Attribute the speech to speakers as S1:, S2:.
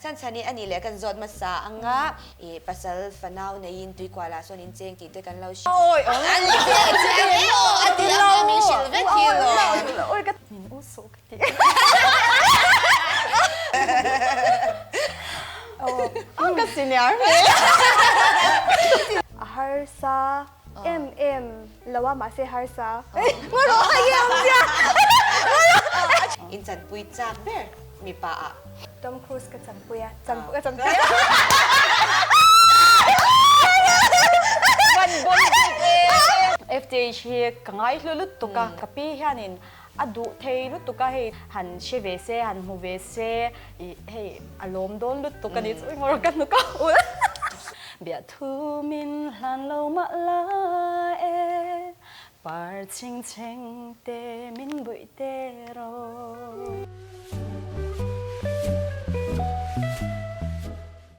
S1: Chhan chhan hi a nih leh kan zawt hmasa ang a, i pasal fanau neiin tuikual ah sawn in cheng tih te kan lo hria.
S2: Awi awm
S1: An ni ve chiang e aw a ti ang a min hrilh vek hi lawm.
S2: Awi ka min u suh ka ti. Aw ka senior hmel.
S3: A harsa em em lo a mahse harsa. Ngarawh a hi awm sia.
S1: In chanpui chak ber mipa ah.
S3: Tom Cruise ka chanpui a, ka chanpui a.
S2: Van bon bik e. FTH hi ka ngaihlu lutuk a, ka pi hianin a duh thei lutuk a, hei han hre ve se, han hmu ve se, ih hei a lawm dawn lutuk a ni chu engmawh ka hnuk a ul. Biahthu min hlan lo mah la e, par chhing chheng te min buih te rawh.